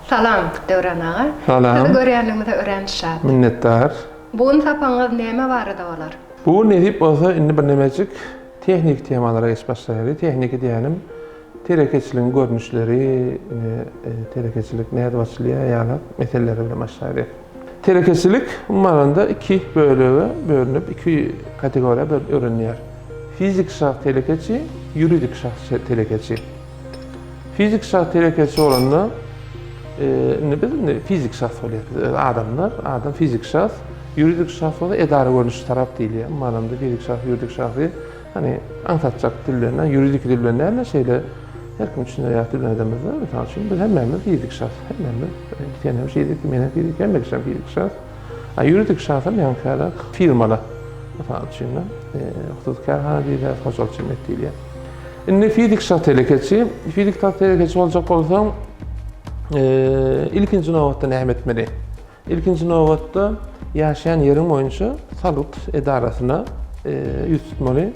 Salam, Döwran aga. Salam. Sizi görýänligimize örän şat. Minnetdar. Bu gün sapagyňyz näme barada bolar? Bu gün nesip bolsa indi birnemejik tehniki temalara geçip başlaýaly. Tehniki diýýänim telekeçiligiň görnüşleri, ine telekeçilik nädip açylýar ýaly meseleler bilen başlaýaly. Telekeçilik umuman alanda iki bölege bölünip, iki kategoriýa bölünip öwrenilýär. Fiziki şahs telekeçi, ýuridik şahs telekeçi. Fiziki şahs telekeçi bolanda, indi biz indi fiziki şahs bolýarys. Biz öz adamlar, adam fiziki şahs, ýuridik şahs bolsa edara görnüşli tarap diýilýär. Umuman alanda fiziki şahs, ýuridik şahsy hani aňsatjak dil bilen, ýuridik dil bilen däl-de şeýle her kim düşüner ýaly dil bilen edemizde, mysal üçin biz hemmämiz fiziki şahs, hemmämiz sen hem fiziki, men hem fiziki, hemme kişi hem fiziki şahs. A ýuridik şahsam ýaňky ýaly firmalar, mysal üçin, hususy kärhana diýilýär, hojalyk jemgyýeti diýilýär. Indi fizik şahs telekeçi, fizik şahs telekeçi boljak bolsaň, ilkinji nobatda näme etmeli? Ilkinji nobatda ýaşaýan ýeriň boýunça salgyt edarasyna ýüz tutmaly.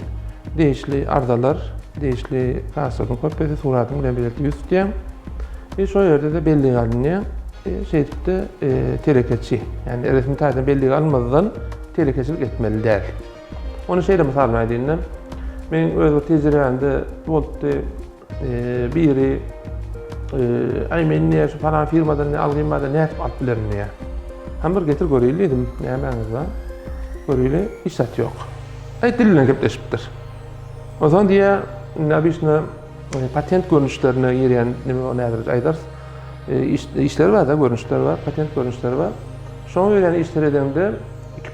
Degişli arzalar, degişli pasportyň kopiýasy, suratyň bilen birlikde ýüz tutýaň. We şo ýerde-de bellige alynýar. Şeýdip-de telekeçi, ýagny resmi taýdan bellige alynmazdan telekeçilik etmeli däl. Ony şeýle mysal bilen aýdaýyn-da. Meniň öz bir tejribämde bolupdy. Biri aý men diýýär şu falan firmadan ne algym bar-da nädip alyp bilerin diýýär. Hem bir getir göreýli diýdim. Nämäňiz bar? Göreýli, hiç zat ýok. Aý dil bilen gepleşipdir. Onsoň diýýär, indi obýçno patent görnüşlerine girýän neme ony häzir aýdarys. Işler bar-da, görnüşler bar, patent görnüşleri bar. Şoňa girýän işleri edeňde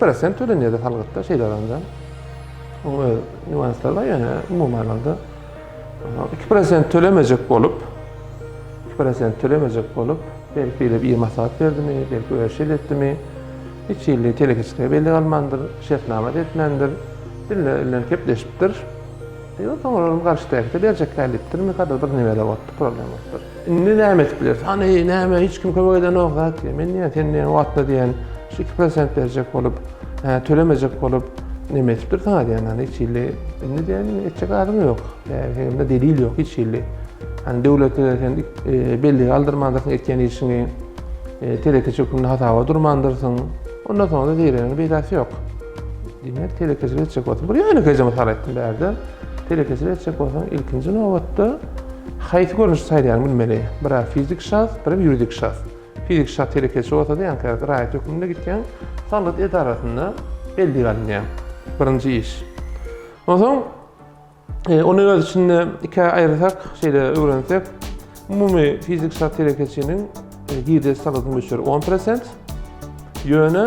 2% tölenýär-de salgytda şeýle alanda. Oň öz nýuanslary bar, ýöne umuman alanda 2% tölemejek bolup, 2% tölemejek bolup, belki biri bir maslahat berdimi, belki öz şeýle etdimi, hiç hili telekeçilige bellik almandyr, şertnama da etmändir, dille bilen kepleşipdir. Ýok, soň olar garşy berjek däl diýipdirmi, kada bir nemeler bolupdyr, problem bolupdyr. Indi näme edip bileris? Hany, näme, hiç kim kömek edenok zat diýýär. Men diýýän, sen diýýän, wagtynda diýýän, şu 2% berjek bolup, tölemejek bolup, neme edipdir saňa diýýän, hany hiç hili, indi diýýän, etjek zadyň ýok. Sende delil ýok hiç hili. Hany döwlete sen bellige aldyrmandyrsyň etýän işiňi, telekeçi hökmünde hasaba durmandyrsyň. Ondan soňra zeýreniň peýdasy ýok. Diýmek, telekeçilik etjek bolsaň, bir ýönekeýje mysal aýtdym bärde. Telekeçilik etjek bolsaň, ilkinji nobatda haýsy görnüşi saýlaýanyňy bilmeli. Bir-ä fizik şahs, birem ýuridik şahs. Fizik şahs telekeçi bolsa-da, ýaňky raýat hökmünde gitýäň, salgyt edarasynda bellige alynýaň. Birinji iş. Onsoň Ony öz içinde ikä aýyrsak, şeýle öwrensek, umumy fizik şahs telekeçiniň girdeji salgydynyň möçberi 10%. Ýöne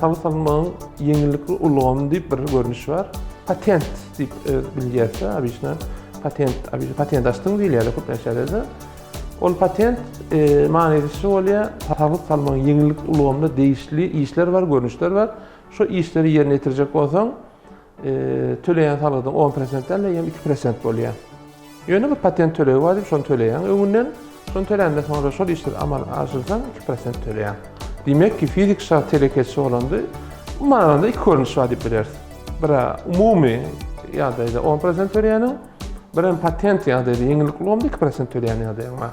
salgyt salynmagyň ýeňillikli ulgamy diýip bir görnüş bar. Patent diýip bilýärse, obyçno patent, obyçno patent açdyň diýilýär köplenç ýerlerde. Ol patent manysy şu bolýar, salgyt salmagyň ýeňillik ulgamyna degişli işler bar, görnüşler bar. Şu işleri ýerine ýetirjek bolsaň, Töleýän salgydyň 10 prosent däl-de, eýýäm 2 prosent bolýar. Ýöne bir patent tölegi bar diýip, şony töleýäň öňünden. Şony töländen soňra şol işleri amala aşyrsaň 2 prosent töleýäň. Diýmek ki, fizik şahs telekeçi bolanda, umuman alanda iki görnüş bar diýip bileris. Bir-ä umumy ýagdaýda 10 prosent töleýäniň, birem patent ýagdaýda ýeňillik ulgamynda 2 prosent töleýän ýagdaýyň bar.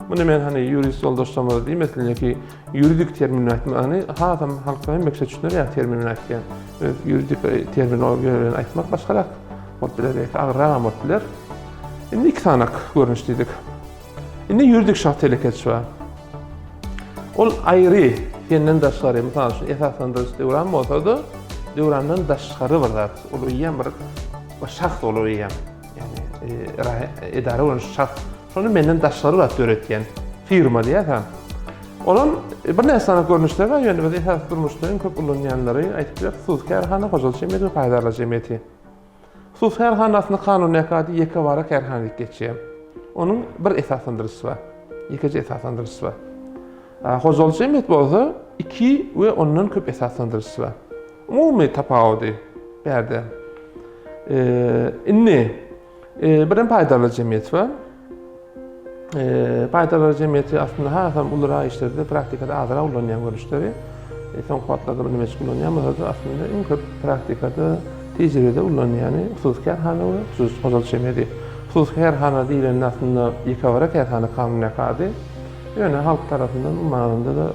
Muny men hany ýurist ýoldaşlarymyza diýmesin, ýa-ki ýuridik termin bilen aýtmak, hany hasam halka hemme kişä düşüner ýaly termin bilen aýtýan. Öz ýuridik terminologiýa bilen aýtmak başgarak bolup biler, belki agyrragam bolup biler. Indi iki sanak görnüş diýdik. Indi ýuridik şahs telekeçi bar. Ol aýry, senden daşgary, mysal üçin, esaslandyryjy Döwran bolsa-da, Döwrandan daşgary bir zat. Ol eýýäm bir şahs ol eýýäm. Ýagny edara görnüşli şahs. Şony menden daşgary zat döretýän firma diýýär. Olam birnäçe sany görnüşleri bar, ýöne biz esasy durmuşda iň köp ulanýanlary aýdyp bileris. Hususy kärhana, hojalyk jemgyýeti we paýdarlar jemgyýeti. Hususy kärhana aslynda kanundaky ady ýekebara kärhana diýip geçýär. Onuň bir esaslandyryjysy bar. Ýekeje esaslandyryjysy bar. Hojalyk jemgyýet bolsa iki we ondan köp esaslandyryjysy bar. Umumy tapawudy bärde. Indi Birem paýdarlar jemgyýeti bar. Paýdarlar jemgyýeti aslynda hasam ulurak işlerde praktikada azrak ulanýan görnüşleri. Soňky wagtlarda bir näçe ulanýan bolsa-da aslynda iň köp praktikada tejribede ulanýany hususy kärhana we hususy hojalyk jemgyýeti. Hususy kärhana diýlende aslynda ýekebara kärhana kanundaky ady. Ýöne halk tarapyndan umuman-da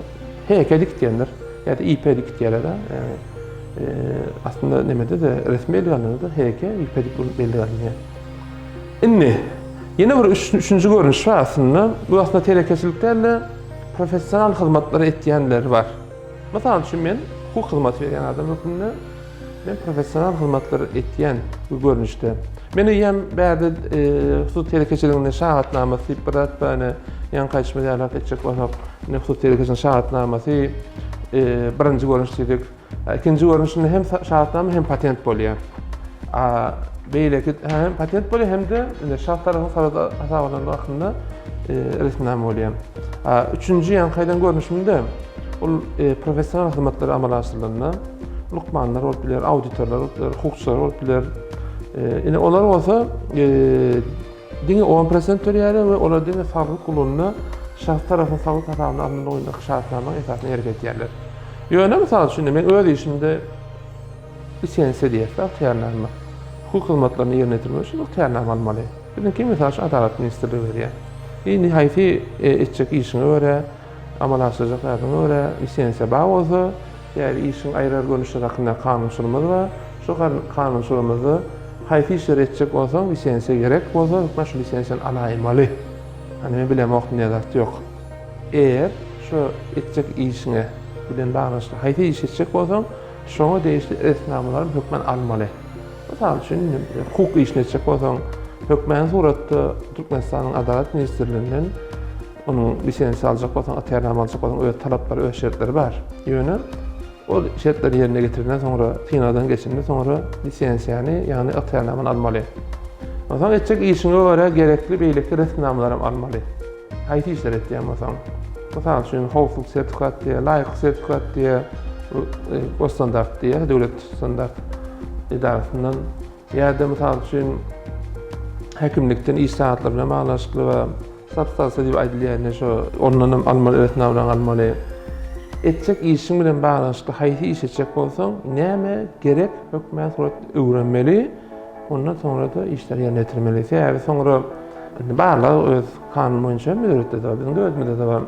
HK dikitýänler ýa-da IP dikitýärler-de. Ýagny aslynda nemede-de resmi bellige alnanda-da HK, IP dik bellige alynýar. Indi ýene bir üçünji görnüş bar aslynda. Bu aslynda telekeçilik däl-de, professional hyzmatlary etýänler bar. Mysal üçin men hukuk hyzmaty berýän adam hökmünde men professional hyzmatlary etýän bu görnüşde. Men eýýäm bärde hususy telekeçiliginde şahadatnamasy diýip bir zat bar, ine ýaňky aýdyşymyz ýaly etjek bolsak, ine hususy telekeçiniň şahadatnamasy birinji görnüş diýdik. Ikinji görnüşinde hem şahadatnama hem patent bolýar. A beýleki hem patent bolýar hem-de indi şahs tarapyndan salgyt hasabalandygy hakynda resminama bolýar. A üçünji ýaňky aýdan görnüşinde ol professional hyzmatlar amala aşyrylanda lukmanlar bolup biler, auditorlar bolup biler, hukukçylar bolup biler. Ine olar bolsa Diňe on prosent töleýärler we olar diňe salgyt gullugynda şahsy tarapyň salgyt hasabyna alnan boýundaky şartnamanyň esasynda hereket edýärler. Ýöne, mysal üçin, men öz işimde lisensiýa diýýäs, ygtyýarnama. Hukuk hyzmatlaryny ýerine ýetirmek üçin ygtyýarnama almaly. Biziňki, mysal üçin, Adalat ministrligi berýär. Indi haýsy etjek işiňe görä, amala aşyrjak zadyňa görä lisensiýa bar bolsa, Sebäbi işiň aýry-aýry görnüşleri hakynda kanunçylygymyz bar. Şol kanunçylygymyzda haýsy işleri etjek bolsaň, lisensiýa gerek bolsa, hökman şu lisensiýany alaýmaly. Hany men bilemok diýen zat ýok. Eger şu etjek işiňe bilen baglanyşykly haýsy iş etjek bolsaň, şoňa degişli resminamalaram hökman almaly. Mysal üçin, hukuk işini etjek bolsaň, hökmany suratda Türkmenistanyň Adalat ministrliginden Onuň lisensiýa aljak bolsaň, ygtyýarnama aljak bolsaň öz talaplary, öz şertleri bar. Ýöne ol şertleri ýerine getirenden soňra, synagdan geçenden soňra lisensiýany, ýagny ygtyýarnamany almaly. Onsoň etjek işiňe görä gerekli beýleki resminamalaram almaly. Haýsy işleri etýän bolsaň. Mysal üçin, howpsuzlyk sertifikat diýýär, laýyklyk sertifikat diýýär, Gosstandart diýýär, döwlet standart edarasyndan Ýa-da mysal üçin häkimlikden iş sagatlary bilen baglanyşykly we substansiýa diýip aýdylýar indi şo ondan hem almaly resminamalaryňy almaly. Etjek işiň bilen baglanyşykly haýsy iş etjek bolsaň näme gerek hökmän surat öwrenmeli ondan soňra-da işleri ýerine ýetirmeli. Sebäbi soňra indi barlag öz kanun boýunça hemme döwletde-de bar biziň döwletimizde-de bar.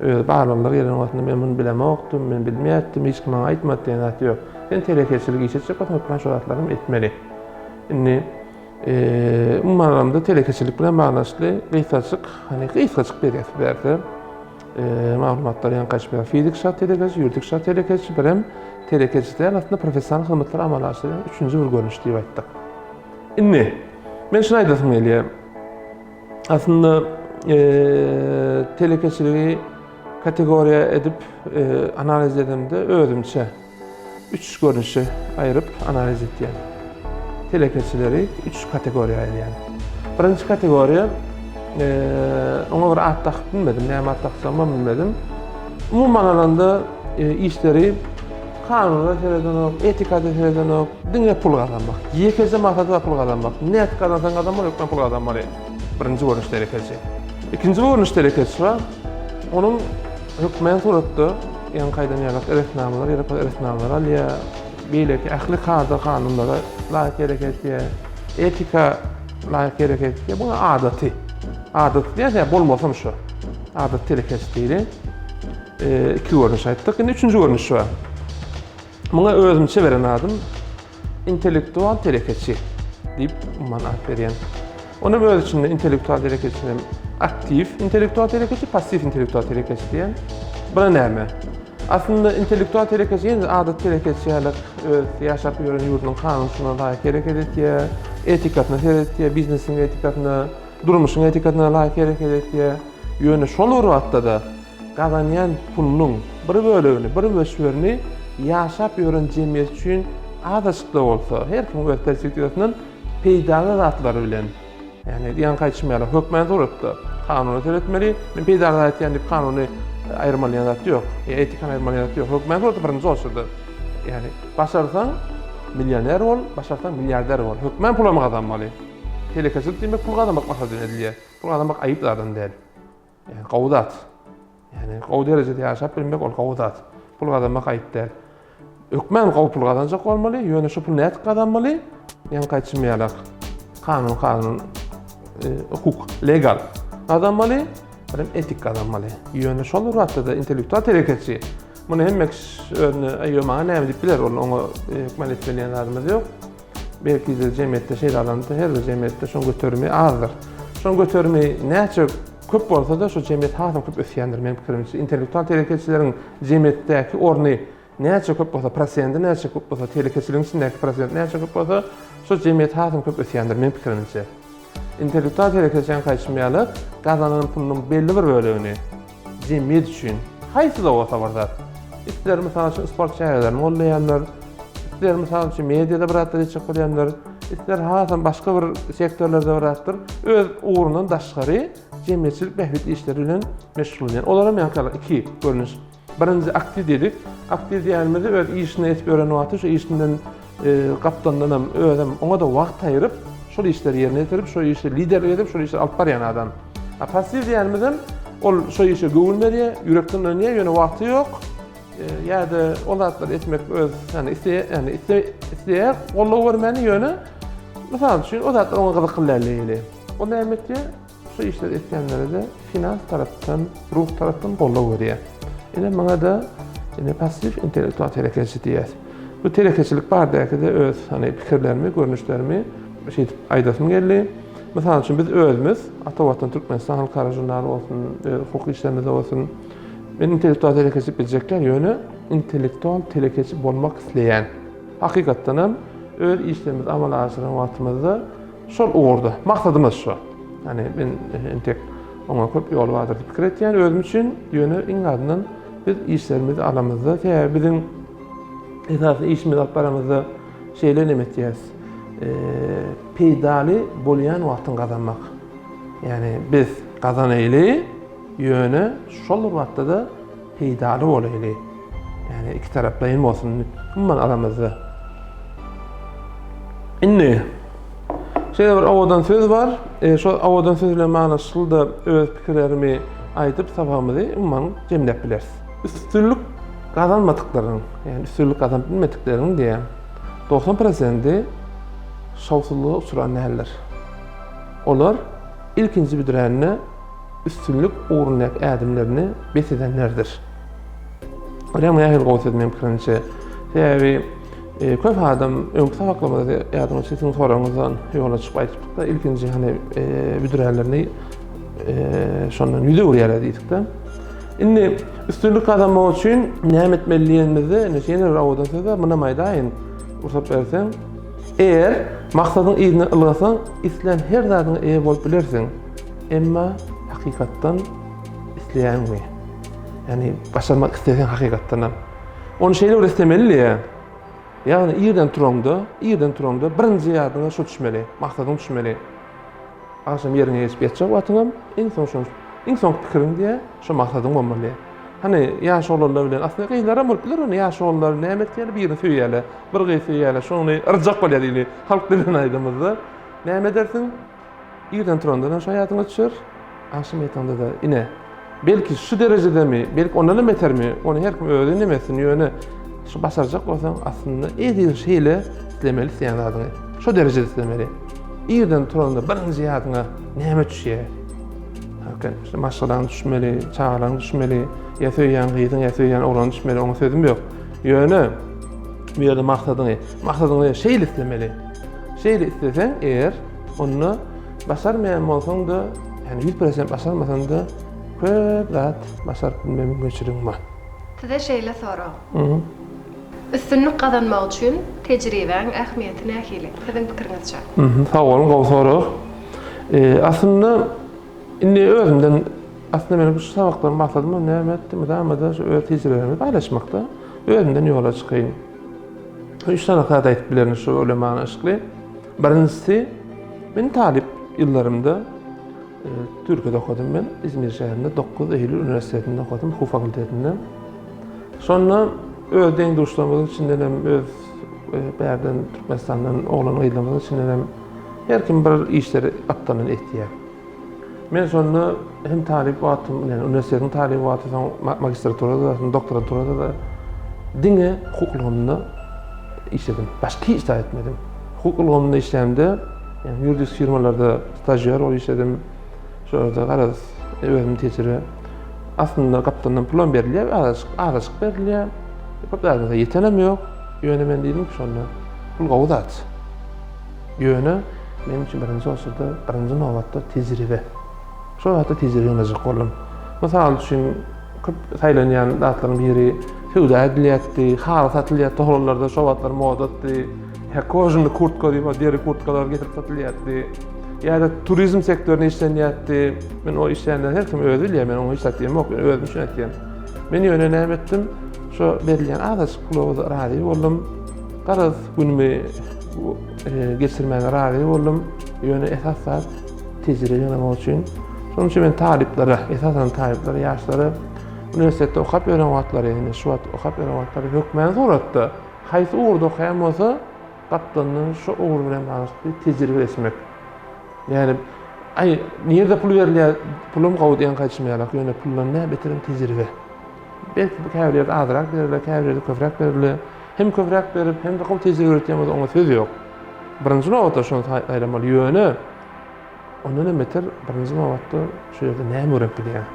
Öz barlaglar gelen wagtynda men muny bilemokdym, men bilmeýärdim, hiç kim maňa aýtmady diýen zat ýok. Sen telekeçilik iş etjek bolsaň hökman şo zatlary hem etmeli. Indi umuman alanda telekeçilik bilen baglanyşykly gysgajyk, hani gysgajyk berýäs bärde. Maglumatlar ýaňky aýdyşym ýaly fizik şahs telekeçi, ýuridik şahs telekeçi, birem telekeçi däl, aslynda professional hyzmatlary amala aşyrýan üçünji bir görnüş diýip aýtdyk. Indi men şuny aýdasym gelýär. Aslynda telekeçiligi kategoriýa edip analiz edemde özümçe üç görnüşe aýryp analiz etýän. Telekeçileri üç kategoriýa aýyrýan. Birinji kategoriýa oňa bir at dakyp bilmedim, näme at daksam bilmedim. Umuman alanda işleri kanuna seredenok, etika-da seredenok, diňe pul gazanmak. Ýekeje maksady bar pul gazanmak. Nädip gazansaň gazanmaly, hökman pul gazanmaly. Birinji görnüş telekeçi. Ikinji görnüş telekeçi bar. Onuň hökmän suratda ýaňky aýdan ýaly resminamalar gerek bolsa resminamalar alýar. Beýleki ähli kada kanunlara laýyk hereket edýär. Etika laýyk hereket edýär. Bu adaty. Adaty diýýär, bolmasam şu. Adaty telekeçi diýeli. Iki görnüş aýtdyk. Indi üçünji görnüş bar. Muňa özümçe beren adym intellektual telekeçi diýip umuman at berýän. Onuň öz içinde intellektual telekeçi hem aktiw intellektual telekeçi, passiw intellektual telekeçi diýen. Buna näme? Aslynda intellektual telekeçi ýene adaty telekeçi ýaly öz ýaşap ýören ýurdunyň kanunçylygyna laýyk hereket etýär, etikasyna seretýär, biznesiň etikasyna, durmuşyň etikasyna laýyk hereket etýär. Ýöne şol bir wagtda-da gazanýan pulunyň bir bölegini, bir möçberini ýaşap ýören jemgyýet üçin azajyk-da bolsa, her kimiň öz perspektiwasyndan peýdaly zatlar bilen, ýagny ýaňky aýdyşym ýaly, hökmany suratda kanuna seretmeli. Men peýdaly zat etýän diýip kanuny aýyrmaly diýen zat ýok. Ýa etikany aýyrmaly diýen zat ýok. Hökmany suratda birinji oçurda. Ýagny başarsaň millioner bol, başarsaň milliarder bol. Hökman pulam gazanmaly. Telekeçilik diýmek pul gazanmak maksady bilen edilýär. Pul gazanmak aýyp zadam däl. Ýagny gowy zat. Ýagny gowy derejede ýaşap bilmek ol gowy zat. Pul gazanmak aýyp däl. Hökmän gowy pul gazanjak bolmaly, ýöne şu puly nädip gazanmaly? Ýaňky aýtşym ýalak. Kanun kanun e, hukuk legal gazanmaly. Birem etik gazanmaly. Ýöne şol bir wagtda-da intellektual telekeçi muny hemme kişi özüne eýe maňa näme diýip biler, ol oňa hökman etmeli diýen zadymyz ýok. Belki-de jemgyýetde şeýle adamda her bir jemgyýetde şoň göterimi azdyr. Şoň göterimi näçe köp bolsa-da şo jemgyýet hasam köp ösýändir meniň pikirimçe. Intellektual telekeçileriň jemgyýetdäki orny näçe köp bolsa, prosendi näçe köp bolsa, telekeçiligiň içindäki prosent näçe köp bolsa, şo jemgyýet hasam köp ösýändir meniň pikirimçe. Intellektual telekeçiň gaýtşym ýaly gazanan pulunyň belli bir bölegini jemgyýet üçin haýsy-da bolsa bir zat, ister mysal üçin sport çärelerini goldaýanlar, ister mysal üçin mediada bir zatlar etjek bolýanlar, ister hasam başga bir sektorlarda bir zatlar öz ugrundan daşgary jemgyýetçilik bähbitli işler bilen meşgullanýan. Olaram ýaňky iki görnüş. Birinji aktiw diýdik. Aktiw diýenimizi öz işini edip ýören wagty şu işinden gapdandanam özem oňa-da wagt aýyryp, şol işleri ýerine ýetirip, şol işe liderlik edip, şol işleri alyp barýan adam. A passiw diýenimizem ol şo işe göwün berýär, ýürekden ynanýar, ýöne wagty ýok. Ýa-da ol zatlary etmek öz, ýagny isleýär, ýagny isleýär goldaw bermäni, ýöne mysal üçin o zatlar oňa gyzykly däl diýeli. Ol näme etýär? Şu işleri etýänlere-de finans tarapdan, ruh tarapdan goldaw berýär. Ine muňa-da ine passiw intellektual telekeçi diýýäs. Bu telekeçilik baradaky-de öz hany pikirlerimi, görnüşlerimi şeýdip aýdasym geldi. Mysal üçin biz özümiz Ata Watan Türkmenistan halkara žurnaly bolsun, öz hukuk işlerimizde bolsun men intellektual telekeçi biljek däl, ýöne intellektual telekeçi bolmak isleýän. Hakykatdan hem öz işlerimizi amala aşyran wagtymyzda Şol ugurda. Maksadymyz şu. Ýani men entek oňa köp ýol bardyr diýip pikir etýän özüm üçin. Ýöne iň azyndan biz işlerimizi alamyzda, sebäbi biziň esasy işimizi alyp baramyzda şeýle neme etýäris. Peýdaly bolýan wagtyň gazanmak. Ýani biz gazanaýly, ýöne şol bir wagtda-da peýdaly bolaýly. Ýagny iki taraplaýyn bolsun umuman aramyzda. Indi şeýle bir owadan söz bar. E, şol owadan söz bilen baglanyşykly-da öz pikirlerimi aýdyp sapagymyzy umuman jemläp bileris. Üstünlik gazanmadyklaryň, ýagny üstünlik gazanyp bilmedikleriň diýýär, 90 prosendi şowsuzlyga uçran däldir. Olar ilkinji büdrände üstünlik ugrundaky ädimlerini bes edenlerdir. Görýäňmi nähili gowy söz meniň pikirimçe. Sebäbi e, köp adam öňki sapaklarymyzda ýadyňa siziň soragyňyzdan ýola çykyp aýdypdyk-da, ilkinji hany e, büdränlerini e, şondan ýüz öwürýärler diýdik-de. Indi üstünlik gazanmak üçin näme etmeli diýenimizde, indi ýene bir owadan söz bar, munam aýdaýyn, rugsat berseň. Eger maksadyň yzyna ylgasaň, islän her zadyňa eýe bolup bilersiň. Emma hakykatdan isleýäňmi? Ýagny başarmak isleseň hakykatdanam. Ony şeýle bir islemeli diýýär. Ýagny irden turaňda, irden turaňda birinji ýadyňa şu düşmeli, maksadyň düşmeli. Agşam ýeriňe geçip ýatjak wagtyňam iň soň şo iň soňky pikiriň diýýär, şo maksadyň bolmaly diýýär. Hany ýaş oglanlar bilen aslynda gyzlaram bolup biler ony ýaş oglanlar näme etýärler birini söýýärler, bir gyzy söýýärler, şony yrjak bolýar diýeli halk dilinde aýdamyzda. Näme edersiň? Irden turandanam şo ýadyňa düşer, agşam ýatanda-da. Ine, belki şu derejedemi, belki ondanam betermi, ony her kim özi neme etsin, ýöne şu başarjak bolsaň, aslynda edil şeýle islemeli isleýän zadyňy. Şo derejede islemeli. Irden turanda birinji ýadyňa näme düşýär? Hakykat, işte maşgalaň düşmeli, çagalaň düşmeli, ýa söýýän gyzyň, ýa söýýän oglanyň düşmeli, oňa sözüm ýok. Ýöne bu ýerde maksadyňy, maksadyňy şeýle islemeli. Şeýle isleseň eger, onda başarmaýan bolsaň-da, ýagny 100% başarmasaň-da, köp zat başaryp bilme mümkinçiligiň bar. Size şeýle sorag. Üstünlik gazanmak üçin tejribäň ähmiýeti nähili, siziň pikiriňizçe? Sag boluň, gowy sorag. Aslynda indi özümden, aslynda meniň şu sabaklaryň maksadym hem näme etdi, mydama-da şu öz tejribelerimi paýlaşmakda. Özümden ýola çykaýyn. Üç sany zat aýdyp bilerin şu ulemanyň yşkly. Birinjisi, men talyp ýyllarymda e, Türkiýede okadym men. İzmir şäherinde 9 Eylül uniwersitetinde okadym, hukuk fakultetinde. Şonda öz deň-duşlarymyzyň içinden hem öz e, bärden Türkmenistandan oglan gyzlarymyzyň içinden hem her kim bir işleri gapdaldan etýär. Men şonda hem talyp wagtym, ýagny uniwersitetiň talyby wagty soň magistraturada, soň doktoranturada-da diňe hukuk ulgamynda işledim. Başga hiç zat etmedim. Hukuk ulgamynda işlämde, ýagny ýuridik firmalarda stažýor bolup işledim. Şo ýerde garaz özüm tejribe. Aslynda gapdaldan pulam berilýär, azajyk, azajyk berilýär. Köp zadyňyza ýetenem ýok. Ýöne men diýdim ki şonda pul gowy zat. Ýöne meniň üçin birinji oçurda, birinji nobatda tejribe. Şol zatda tejribe ýygnajak boldum. Mysal üçin köp saýlanýan zatlaryň biri söwda edilýärdi, haly satylýardy oglanlarda şo wagtlar modatdy. Ýa kožuny kurtka diýip, deri kurtkalar getirip satylýardy. Ýa-da turizm sektorynda işlenýärdi. Men o işleýänler her kim özi bilýär, men oňa hiç zat diýemok, men özüm üçin aýtýan. Men ýöne näme etdim? Şo berilýän azajyk pula razy boldum. Garaz, günümi e, geçirmäge razy boldum. Ýöne esas zat tejribe ýygnamak üçin. Şonuň üçin men talyplara, esasan talyplara, ýaşlara uniwersitetde okap ýören wagtlary, indi şu wagt okap ýören wagtlary hökmany suratda haýsy ugurda okaýan bolsa, gapdalyndan şu ugur bilen baglanyşykly tejribe geçmek. Ýagny, aý, nirede pul berilýär, pulum gowy diýen gaýdyşym ýalak, ýöne puldan nä beterem tejribe. Belki käbir ýerde azrak bererler, käbir ýerde köpräk bererler. Hem köpräk berip, hem-de gowy tejribe öwretýän bolsa oňa söz ýok. Birinji nobatda şony saýlamaly. Ýöne ondan hem beter birinji nobatda şu ýerde näme öwrenip bilýäň?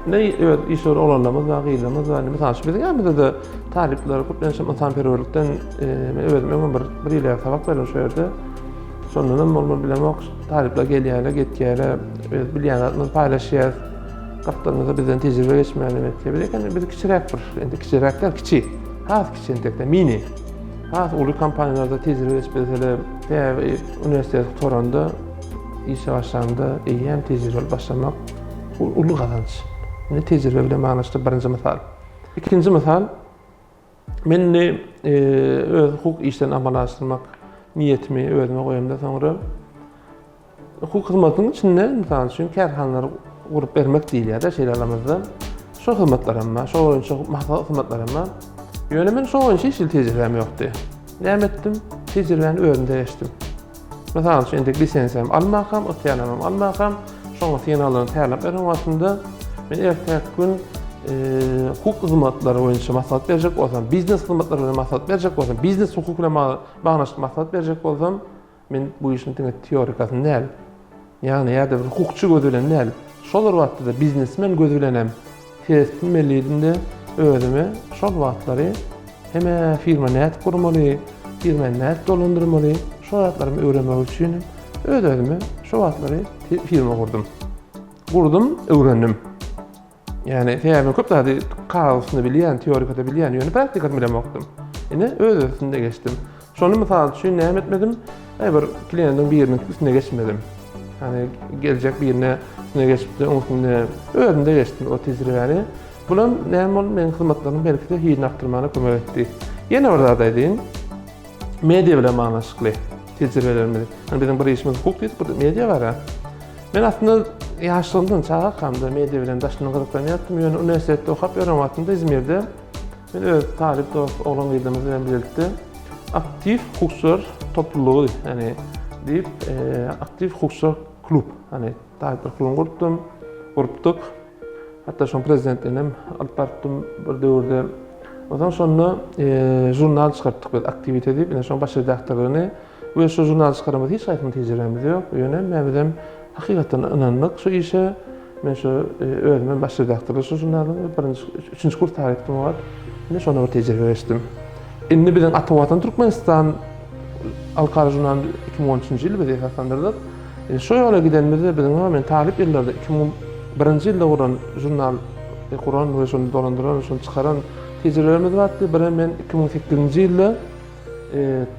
Indi öz işewür oglanlarymyz bar, gyzlarymyz bar. Mysal üçin biziň ýanymyzda-da talyplar köplenç ynsanperwerlikden e, men özüm öňem bir bir ýyl ýaly sabak berdim şu ýerde. Şondan hem bolmaly bilemok. Talyplar gelýärler, getýärler, öz bilýän zatymyzy paýlaşýarys. Gapdalymyzda bizden tejribe geçmäni etýär. Biz eken biz kiçiräk bir, indi kiçiräk däl, kiçi. Has kiçi entekde mini. Has uly kompaniýalarda tejribe geçip bilseler, sebäbi uniwersitet gutaranda işe başlanda eýýäm tejribeli başlamak bu uly gazanç. Indi tejribe bilen baglanyşykly birinji mysal. Ikinji mysal, men indi e, öz hukuk işlerini amala aşyrmak niýetimi özüme goýamda soňra Hukuk hyzmatynyň içinde, mysal üçin, kärhanalary gurup bermek diýilýär-de, şeýle alamyzda. Şo hyzmatlar hem bar, şo boýunça maslahat hyzmatlar hem bar. Ýöne men şo boýunça hiç hili tejribäm ýokdy. Näme etdim? Tejribäni özümde geçdim. Mysal üçin, entek lisenziýam almakam, ygtyýarnamam almakam, şoňa synaglaryny taýýarlap beren wagtymda men ertäki gün hukuk hyzmatlary boýunça maslahat berjek bolsam, biznes hyzmatlary bilen maslahat berjek bolsam, biznes hukuk bilen baglanyşykly maslahat berjek bolsam, Men bu işiň diňe teorikasyny däl, ýagny ýa-da bir hukukçy gözi bilen däl, şol bir wagtda-da biznesmen gözi bilen hem seretmelidim-de, özüme şol wagtlary hem-ä firma nädip gurmaly, firmany nädip dolandyrmaly, şol zatlarymy öwrenmek üçin hem öz-özüme şo wagtlary firma gurdum. Gurdum, öwrendim. Ýagny sebäbi men köp zady kagyz üstünde bilýän, teorikada bilýän, ýöne praktikasyny bilemokdym. Ine öz üstünde geçdim. Şony mysal üçin näme etmedim? Aý bir kliýentiň biriniň üstünde geçmedim. Ýagny geljek birine üstüne geçip-de, oň üstünde özümde geçdim o tejribäni. Bulam näme boldy? Meniň hyzmatlarymyň belki-de hilini artdyrmagyna kömek etdi. Ýene bir zat aýdaýyn. Media bilen baglanyşykly tejribelerimiz. Hani biziň bir işimiz hukuk diýdik, bir media bar. Men aslynda ýaşlygymdan çagakamda media bilen daşyndan gyzyklanýardym. Ýöne uniwersitetde okap ýören wagtymda Izmirde men öz talyp dost oglan-gyzlarymyz bilen birlikde aktiw hukukçylar toplulygy, ýagny diýip, e, aktiw hukukçylar klub, ýagny talyplar klubuny gurupdym, gurupdyk. Hatda şoň prezidentligini hem alyp barypdym bir döwürde. Onsoň şonda e, žurnal çykarypdyk biz Aktiwite diýip, ine şoň baş redaktorlygyny we şu žurnal çykaramyz hiç haýsynyň tejribämiz ýok. Ýöne hemmämizem hakykatdan ynandyk şu işe. Men şu e, özüm hem baş redaktorlyk şu žurnalyň birinji, üçünji kurs talypdym o wagt. Ine şonda bir tejribe geçdim. Indi biziň Ata Watan Türkmenistan halkara žurnalyny 2013-nji ýyl biz esaslandyrdyk. Indi şo ýola gidenimizde biziň men talyp ýyllarda 2001-nji ýylda guran žurnal guran we şony dolandyran, şony çykaran tejribelerimiz bardy. Birem men 2008-nji ýylda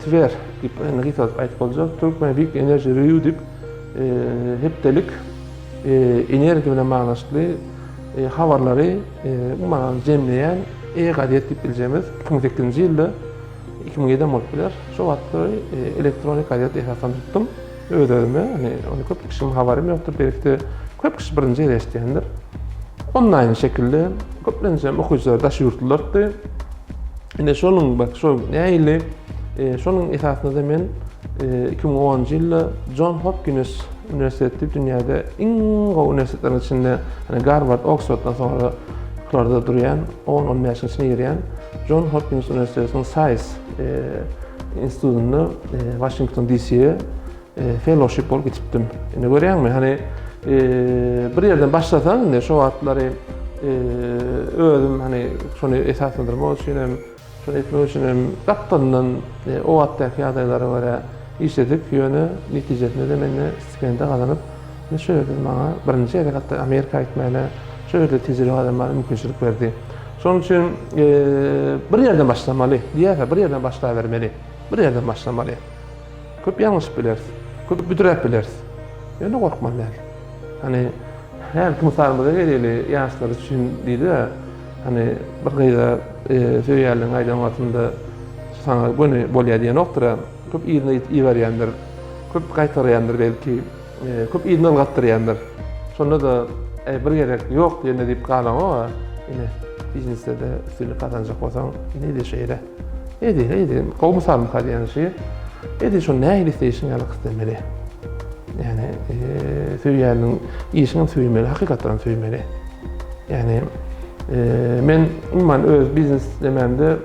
Twer diýip, indi gysgaldyp aýdyp boljak, Turkmen Weekly Energy Review diýip hepdelik energiýa bilen baglanyşykly habarlary umuman jemleýän e-gazet diýip biljegimiz 2008-nji ýylda 2007 bolup biler. Şo wagtlary elektronik gazet esaslandyrypdym. Öz-özüme, ýagny ony köp kişiň habarym ýokdur, belki-de köp kişi birinji gezek eşidýändir. Onlaýn şekilde köplenç hem okyjylar daş ýurtlulardy. Ine şonuň bak şo nähili e, şonuň esasynda men 2010-njy e, ýylda John Hopkins uniwersiteti dünýäde iň gowy uniwersitetleriň içinde, hani Garward, Oksforddan soňra larda durýan 10-15-iň içine girýän John Hopkins uniwersitetiniň SAIS e, institutynda Washington DC-ye. Fellowship bolup gitipdim. Indi görýäňmi, hany bir ýerden başlasaň, indi şo wagtlary özüm hany şony esaslandyrmak üçin hem, şony etmek üçin hem gapdalyndan o wagtdaky ýagdaýlara görä işledik, ýöne netijesinde-de mende stipendiýa gazanyp, indi şu ýerde maňa birinji gezek hatda Amerika gitmäne, şu ýerde tejribe gazanmaga mümkinçilik berdi. Şonuň üçin bir ýerden başlamaly, diýýär-hä, bir ýerden başlabermeli, bir ýerden başlamaly. Köp ýalňyşyp bileris, köp büdräp bileris. Ýöne gorkmaly däl. Hany, häzirki mysalymyza geleli, ýaşlar üçin diýdi-ä, hany bir gyza söýýänligiňi aýdan wagtynda saňa göni bolýar diýenokdyr-a. Köp yzyna iberýändir, köp gaýtarýandyr belki, köp yzyna ylgatdyrýandyr. Şonda-da, Äý, bir gezek ýok diýende diýip galaňok-a. Ine, biznesde-de üstünlik gazanjak bolsaň, ine-de şeýle. Edil, edil, gowy mysalmyka diýen şi. Edil şo nähili isleýşiň ýaly islemeli. Ýani, söýýäniň işiňem söýmeli, hakykatdan söýmeli. Ýani, men umuman öz biznes demämde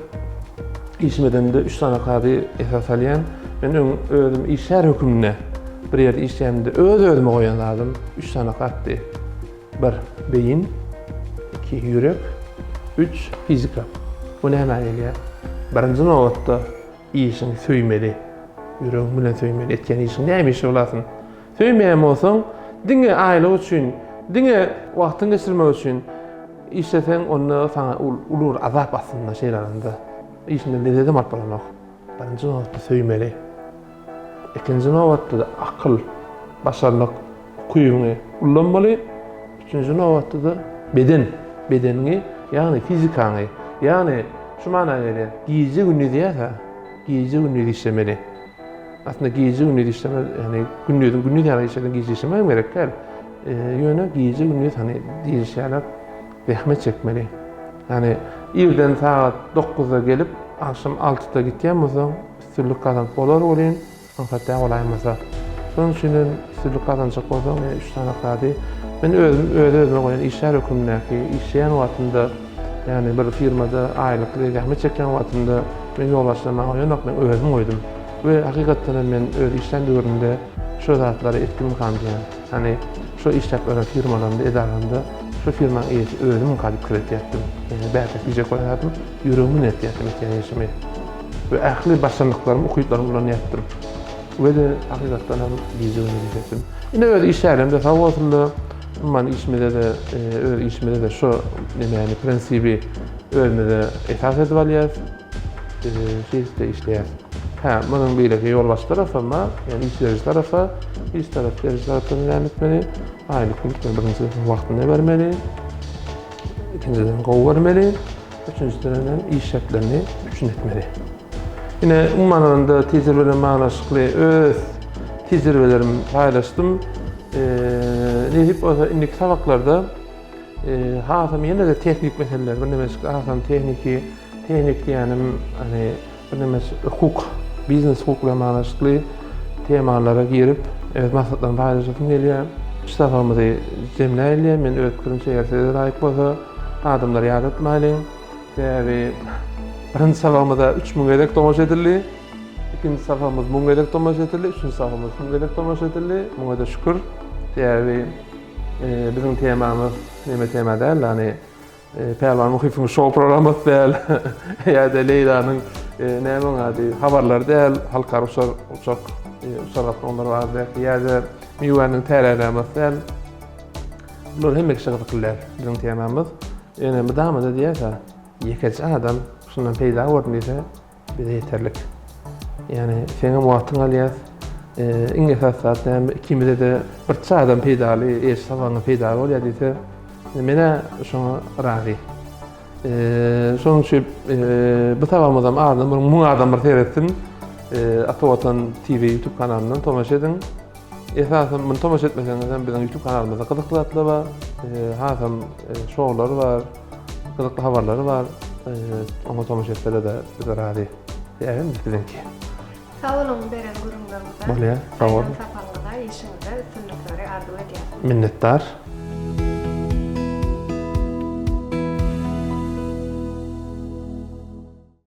işim edemde üç sany kady esas alýan. Men öň özüm işgär höküminde bir ýerde işleýänimde öz-özüme goýan zadym üç sany katdy. Bir, beýin, iki, ýürek, üç, fizika. Bu nämä gelýär? Birinji nobatda işiňi söýmeli. Ýüregiň bilen söýmeli. Etýän işiň näme iş bolasyn. Söýmeýän bolsaň, diňe aýlyk üçin, diňe wagtyňy geçirmek üçin işleseň, onda saňa uly bir azap aslynda şeýle alanda. Işinden lezzetem alyp bolanok. Birinji nobatda söýmeli. Ikinji nobatda-da akyl, başarnyk, ukybyňy ullanmaly. Üçünji nobatda-da beden, bedeniňi, ýagny fizikaňy, ýagny şu mana gelýär, gije-gündiz diýýäs-ä, gije-gündiz işlemeli. Aslynda gije-gündiz işleme, ýagny gündiziň gündiz ýaly işleseň gije işlemegem gerek däl. Ýöne gije-gündiz hany diýlişi ýaly zähmet çekmeli. Ýagny irden sagat dokuzda gelip, agşam altyda gitýän bolsaň, üstünlik gazanyp bolar welin, aňsat däl bolaýmasa. Şonuň üçin hem üstünlik gazanjak bolsaň, ýene üç sany zady men özüm öz-özüme goýan işgär hökümindäki işleýän wagtymda, ýagny bir firmada aýlykly zähmet çekýän wagtymda men ýolbaşçylar maňa goýanok, men özüm goýdum. We hakykatdan hem men öz işlän döwrümde şo zatlary etdimkam diýýän. Ýagny şo işläp ýören firmalarymda, edaralarymda şo firmaň eýesi özümka diýip pikir etýärdim. Ýagny bäsleşip diýjek bolýan zadym ýüregim bilen etýärdim etýän işimi. We ähli başarnyklarymy, ukyplarymy ulanýartdym. We-de hakykatdan hem gije-gündiz işletdim. Ine öz işgärlerim-de sag bolsunlar. Umuman işimize-de, öz işimize-de şu nemäni, prinsibi özümize esas edip alýarys. Şeýdip-de işleýäris. Hä, munuň beýleki ýolbaşçy tarapam bar, ýagny iş beriji tarapa. Iş tarap beriji tarapdan näme etmeli? Aýlyk birinjiden wagtynda bermeli. Ikinjiden gowy bermeli. Üçünjiden hem iş şertlerini üpjün etmeli. Ine, umuman alanda tejribe bilen baglanyşykly öz tejribelerimi paýlaşdym. Nesip bolsa indiki sapaklarda hasam ýene-de tehnik meseleler, birneme hasam tehniki, tehnik diýýänim, hani birneme hukuk, biznes hukuk bilen baglanyşykly temalara girip, öz maslahatlarymy paýlaşasym gelýär. Şu sapagymyzy jemläýeli. Men öz pikirimçe, eger size laýyk bolsa, adamlary ýadatmaýlyň. Sebäbi birinji sapagymyza 3000 gezek tomaşa edildi. Ikinji sapagymyz 1000 gezek tomaşa edildi. Üçünji sapagymyz 1000 gezek tomaşa edildi. Muňa-da şükür. Sebäbi biziň temamyz neme tema däl, ýagny Pälwan Muhypowyň şou programmasy däl, ýa-da Leýlanyň näme oň ady, habarlary däl, halkara uçar, uçak, uçar gatnawlary baradaky ýa-da Miwäniň tälenamasy däl. Bular hemme kişä gyzykly däl biziň temamyz. Ýöne mydama-da diýýäs-ä, ýekeje adam şundan peýda gördüm diýse, Bize ýeterlik. Ýagny seňem wagtyňy alýas. Iň esasy zat näme, ikimize-de birçe adam peýdaly, eş sabagyňa peýdaly bolýar diýse, men-ä şoňa razy. Şonuň üçin bu sabagymyzam azyndan bir 1000 adam bir seretsin. Ata Watan TV YouTube kanalyndan tomaşa ediň. Esasan muny tomaşa etmeseňiz hem biziň YouTube kanalymyzda gyzykly zatlar bar. Hasam şowlar bar. Gyzykly habarlary bar. Oňa tomaşa etseler-de biz razy. Sebäbi biziňki. Sag boluň beren gürrüňleriňize. Bolýar, sag boluň. Aýdan sapagyňyza, işiňizde üstünlikleri arzuw edýäs. Minnetdar.